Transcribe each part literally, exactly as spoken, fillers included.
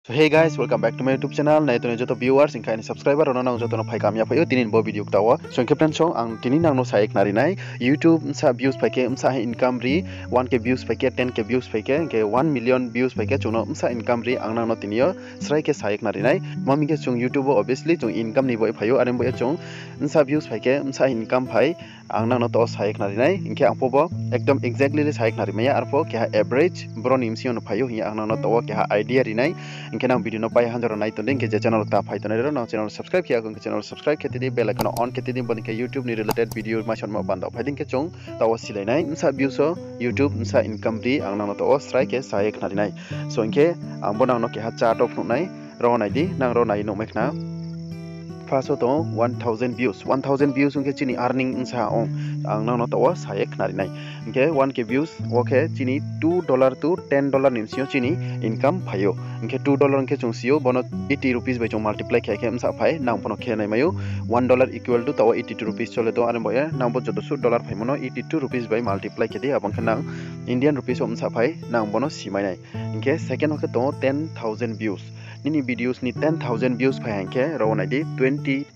So hey guys, welcome back to my YouTube channel. Nai tongnai joto viewers, hing khe aini subscriber rao no nang joto no phai kaham ya phai ou tini bo video kta wo. So hing khe friends song, ang tini nang no sa ye khnari nai, YouTube bsa views phai khe bsa ha income ri, one K views phai khe, ten K views phai khe, hing khe one million views phai khe chung no bsa income ri, ang nang no tini yo srai khe sa ye khnari nai. Mami khe chung YouTube wo obviously chung income ni bo phai ou, are bo ye chung bsa views phai khe bsa income phai, ang nang no to sa ye khnari nai. Hing khe ang pho bo ekdom exactly le sa ye khnari mai ya, arpho keha average boro ni bsing yo no phai ou hing ye ang nang no to wo keha idea ri nai. Hing khe nang video no pai hanjora nai tong di, hing khe je channel ta phai tongnai rao nang channel subscribe khe ya khe channel subscribe khe ti di, bell icon on khe ti di, bo ni khe YouTube ni related video mai sonmo panda phai di. Hing khe chung to wo silai nai, bsa views wo YouTube bsa income ri, ang nang no to wo srai khe sa ye khnari nai. So hing khe ang bo nang no keha chart wo phnuh nai, ro nai di, nang ro nai nuh mai khna. First wo tong one thousand views, one thousand views ong khe chini earning bsa ong, ang nang no to wo sa ye khnari nai. Hing khe one K views wo khe chini two dollar to ten dollar ni bsing yo chini income phai ou. Hing khe two dollar ong khe chung si ou, bo no eighty rupees bai chung multiply khe khe bsa phai, nang bo no khe nai mai ou. One dollar equal to to wo eighty two rupees chole tong, are bo ye nang bo joto suh dollar phaimo no eighty two rupees bai multiply khe di, abo ong khe nang Indian rupees wo bsa phai, nang bo no si mai nai. Hing khe second wo khe tong ten thousand views. Nini videos ni ten thousand views phai ha hing khe ro nai di, twenty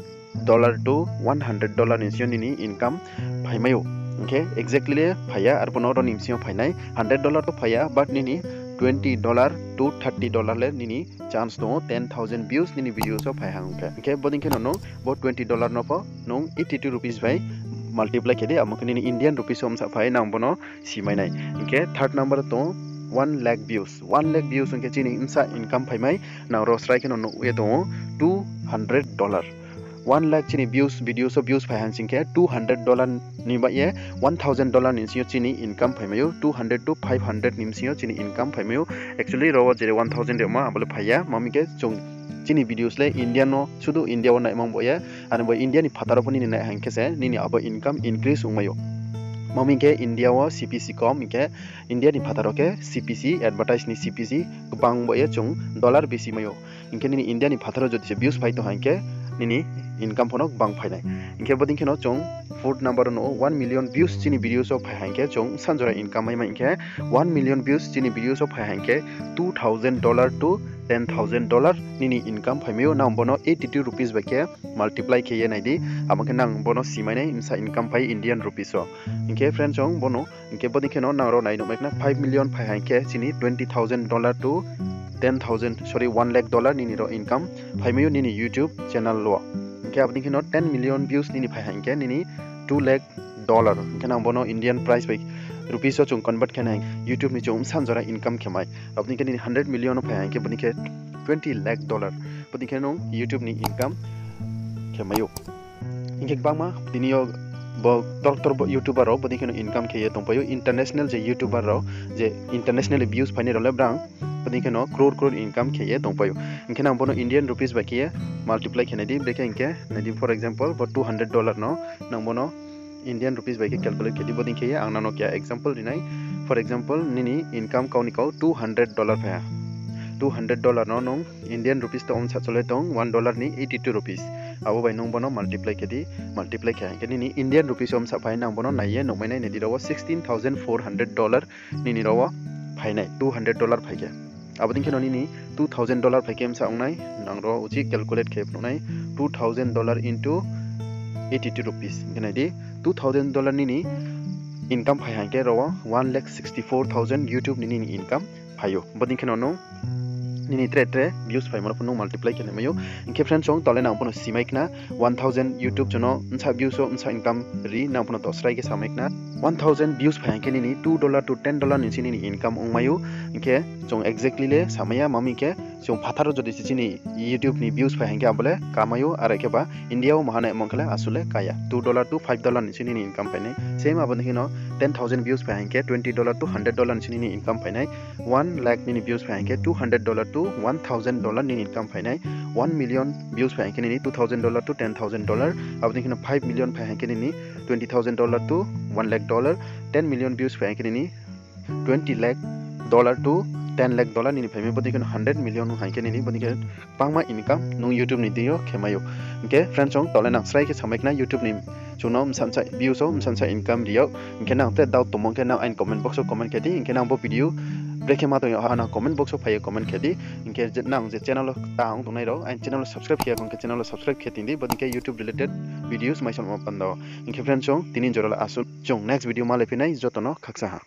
dollar to one hundred dollar ni bsing yo nini income phai mai ou. Hing khe exactly le phai ya, arpho no ro ni bsing yo phai nai, hundred dollar to phai ya, but nini twenty dollar to thirty dollar le nini chance tong ou ten thousand views nini videos wo phai ha ong khe. Hing khe bodei khe no nung bo twenty dollar no pho nung eighty two rupees bai multiply khe di, abo khe nini Indian rupees wo bsa phai, nang bo no si mai nai. Hing khe third number tong one lakh views, one lakh views ong khe chini bsa income phai mai, nang ro srai khe no nuh ye tong ou two hundred dollar. One lakh chini views, videos wo views phai ha hing khe two hundred dollar ni bai ye one thousand dollar ni bsing yo chini income phai mai ou, two hundred to five hundred ni bsing yo chini income phai mai ou. Actually ro wo jere one thousand rimo abo le phai ya, mami khe chung chini videos le India no, sudu India wo naimang bo ye, are bo India ni phathar wo pho nini nai ha hing khe se nini abo income increase ong mai ou. Mami khe India wo C P C kom, hing khe India ni phathar wo khe C P C, advertise ni C P C gbang bo ye chung dollar besi mai ou. Hing khe nini India ni phathar wo jodi se views phai tong ha hing khe nini income pho no gbang phai nai. Hing khe bodei khe no chung fourth number wo no one million views chini videos wo phai ha hing khe chung bsa jora income mai mai hing khe one million views chini videos wo phai ha hing khe two thousand dollar to ten thousand dollar nini income phai mai ou, nang bo no eighty two rupees bai khe multiply khe ye nai di, abo khe nang bo no si mai nai bsa income phai Indian rupees wo. Hing khe friends song bo no hing khe bodei khe no nang ro nai nuh mai khna five million phai ha hing khe chini twenty thousand dollar to ten thousand, sorry, one lakh dollar nini ro income phai mai ou nini YouTube channel wo. Hing khe abo dei khe no ten million views nini phai ha hing khe nini two lakh dollar. Hing khe nang bo no Indian price bai rupees wo chung convert khe nai, YouTube ni chung bsa jora income khe mai. Abo dei khe nini hundred million wo phai ha hing khe bodei khe twenty lakh dollar, bodei khe nung YouTube ni income khe mai ou. Hing khe gbangma tini yo bo tor tor bo YouTuber rao bodei khe no income khe ye tongpai ou, international je YouTuber rao, je international views phainai rao le brang bodei khe no crore crore income khe ye tongpai ou. Hing khe nang bo no Indian rupees bai khe ye multiply khe nai di, brekhe hing khe nai di, for example bo two hundred dollar no nang bo no Indian rupees bai khe calculate khe di, bodei khe ye ang nang no keha example ri nai. For example nini income kau ni kau two hundred dollar phai ha, two hundred dollar no nung Indian rupees to omsa chole tong one dollar ni eighty two rupees, abo bai nung bo no multiply khe di, multiply khe ha hing khe nini Indian rupees omsa phai, nang bo no nai ye nuh mai nai, nai di ro wo sixteen thousand four hundred dollar nini ro wo phai nai, two hundred dollar phai khe. Abo dei khe no nini two thousand dollar phai khe bsa ong nai, nang ro uchih calculate khe phnuh nai, two thousand dollar into eighty two rupees hing khe nai di, two thousand dollar nini income phai ha hing khe ro wo one lakh sixty four thousand YouTube ni nini income phai ou. Bodei khe no nung nini tre tre views phaimo no pho nung multiply khe nai mai ou. Hing khe friends song, tole nang pho no si mai khna, one thousand YouTube chung no bsa views wo bsa income ri, nang pho no to srai khe sa mai khna. One thousand views phai ha hing khe nini two dollar to ten dollar ni se nini income ong mai ou. Hing khe chung exactly le sa mai ya, mami khe chung phathar wo jodi se chini YouTube ni views phai ha hing khe abo le kamai ou, are khe ba India wo maha naimo ong khe le asuh le ka ya, two dollar to five dollar ni se nini income phai nai. Same abo dei khe no ten thousand views phai ha hing khe twenty dollar to hundred dollar ni se nini income phai nai. One lakh nini views phai ha hing khe two hundred dollar to one thousand dollar nini income phai nai. One million views phai ha hing khe nini two thousand dollar to ten thousand dollar, abo dei khe no five million phai ha hing khe nini twenty thousand dollar to one lakh dollar, ten million views phai ha hing khe nini twenty lakh dollar to ten lakh dollar nini phai mai, bodei khe no hundred million ha hing khe nini bodei khe bangma income nung YouTube ni deing yo khe mai ou. Hing khe friends song, tole nang srai khe sa mai khna YouTube ni chung no bsa bsa views wo bsa bsa income ri ou. Hing khe nang te doubt tongmo ong khe nang aini comment box wo comment khe di, hing khe nang bo video Brekhe ma tong yo ha ano comment box wo phai ye comment khe di. Hing khe je nang je channel wo ta ong tongnai rao, aini channel wo subscribe khe ya khe channel wo subscribe khe tong di, bodei khe YouTube related videos mai song ma panda wo. Hing khe friends, chung tini jora le asuh, chung next video malai phi nai, joto no khaksa ha.